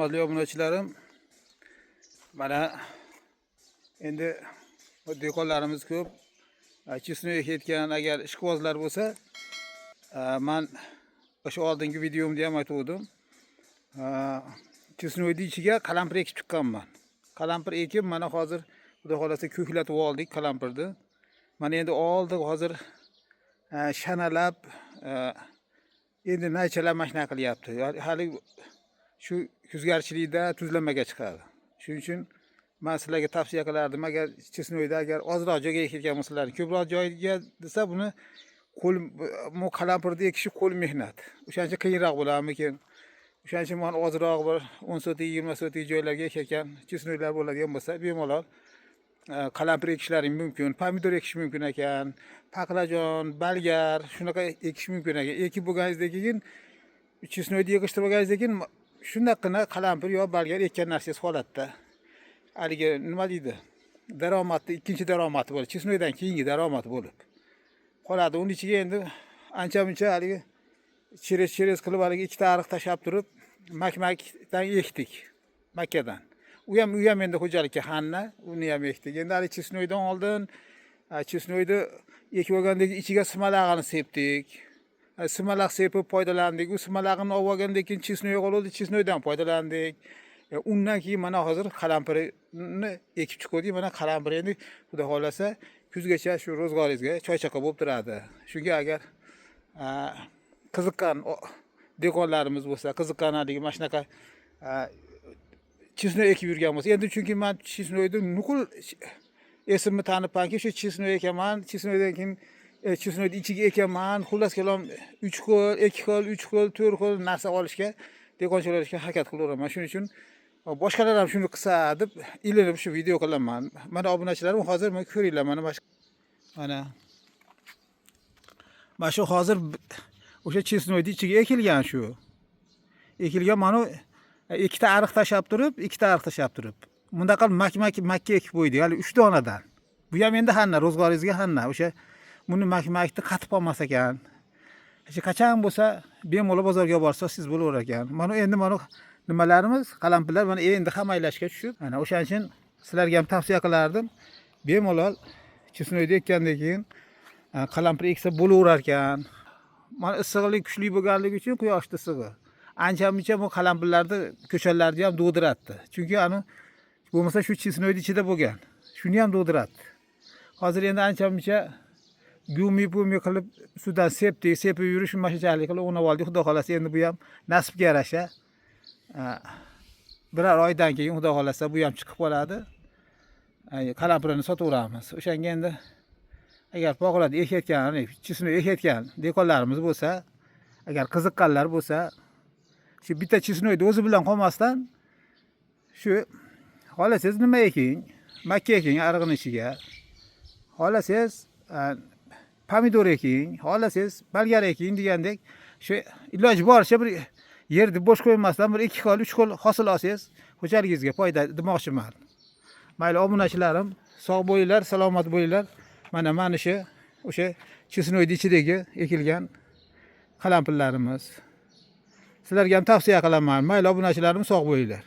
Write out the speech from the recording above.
Hurmatli obunachilarim, mana endi dehqonlarimiz ko'p. Чеснок ekayotgan agar ishqibozlar bo'lsa, man o'sha oldingi videomda ham aytgandim. Чеснок ni ichiga qalampir ekib chiqqanman. Qalampir ekib, mana hozir, Xudo xohlasa, ko'klatib oldik qalampirni. Mana endi oldi hozir shanalab, endi naychalar mana shunaqa qilyapti. Hali shu kuzgarchilikda tuzlamaga chiqadi. Shuning uchun man sizlarga tavsiya qilardim, agar чеснок da agar ozroq joyga ekayotgan bo'lsalar, ko'proq joyga desa, buni qo'l, bu qalampirni ekishi qo'l mehnat. O'shaning uchun qiyinroq bo'larmikin. O'shaning uchun man ozroq bir 10 sotik, 20 sotik joylarga ekayotgan чеснок lar bo'ladigan bo'lsa, bemalol qalampir ekishlaring mumkin, pomidor ekish mumkin ekan, baqlajon, balgar shunaqa ekish mumkin ekan. Ekib bo'lganingizdan keyin, чеснок ni yig'ishtirib olganingizdan keyin shundoqqina qalampir yo balgar ekkan narsangiz holatda haligi, nima deydi, daromadni ikkinchi daromadi bo'ladi, чеснок dan keyingi daromad bo'lib qoladi. Uni ichiga endi ancha muncha haligi через через qilib, haligi ikkita ariq tashlab turib, makmakdan ekdik, makkadan. U ham endi xo'jalikka hanna, uni ham ekdik. Endi hali чеснок dan oldin, чеснок ni ekib olgandan keyin ichiga simalag'ini sepdik. Simalaq sepib foydalandik. U simalag'ini olib olgandan keyin чеснок qoldi, чеснок dan foydalandik. Undan keyin mana hozir qalampirni ekib chiqdik. Mana qalampir endi, Xudo xohlasa, kuzgacha shu ro'zg'oringizga choychaqa bo'lib turadi. Shunga agar qiziqqan dehqonlarimiz bo'lsa, qiziqqan haligi mana shunaqa чеснок ekib yurgan bo'lsa, endi chunki man чеснок ni nuqul esimni tanibmanki, shu чеснок ekaman, чеснок dan keyin чеснок ni ichiga ekaman. Xullas kalom, uch xil, ikki xil, uch xil, to'rt xil narsa olishga, dehqonchilik olishga harakat qilaveraman. Shuning uchun boshqalar ham shuni qilsa deb ilinib shu video qilaman. Mana, obunachilarim, hozir mana ko'ringlar, mana shu hozir o'sha чеснок ni ichiga ekilgan, shu ekilgan. Mana ikkita ariq tashlab turib, ikkita ariq tashlab turib, bundaqa qilib mak mak makka ekib qo'ydik hali uch donadan. Bu ham endi hanna, ro'zg'oringizga hanna. O'sha buni mak makni qatib qolmas ekan. O'sha qachon bo'lsa bemalol bozorga borsa siz bo'laverar ekan. Mana endi mana nimalarimiz, qalampirlar mana endi hamaylashga tushib, mana o'shaning uchun sizlarga ham tavsiya qilardim, bemalol чеснок ni ekkandan keyin qalampir eksa bo'laverar ekan. Mana issiqlik kuchli bo'lganligi uchun, quyoshni issig'i ancha muncha bu qalampirlarni, ko'chatlarni ham dug'diratdi. Chunki ani bo'lmasa shu чеснок ni ichida bo'lgan, shuni ham dug'diratdi. Hozir endi ancha muncha gumi pumi qilib suvdan sepdik, sepib yurish, mana shunchalik qilib o'ynab oldik. Xudo xohlasa, endi bu ham nasibga yarasha biror oydan keyin, Xudo xohlasa, bu ham chiqib qoladi. Qalampirini sotaveramiz. O'shanga endi agar bog'larda ekayotgan, чеснок ekayotgan dehqonlarimiz bo'lsa, agar qiziqqanlar bo'lsa, shu bitta чеснок ni o'zi bilan qolmasdan, shu xohlasangiz nima eking, makka eking arig'ini ichiga, xohlasangiz pomidor eking, xohlasangiz balgar eking degandek, shu iloji boricha bir yerni bo'sh qo'ymasdan bir ikki xil, uch xil hosil olsangiz, xo'jaligingizga foyda demoqchiman. Mayli, obunachilarim, sog' bo'linglar, salomat bo'linglar. Mana shu o'sha чеснок ni ichidagi ekilgan qalampirlarimiz. Sizlarga ham tavsiya qilaman. Mayli, obunachilarim, sog' bo'linglar.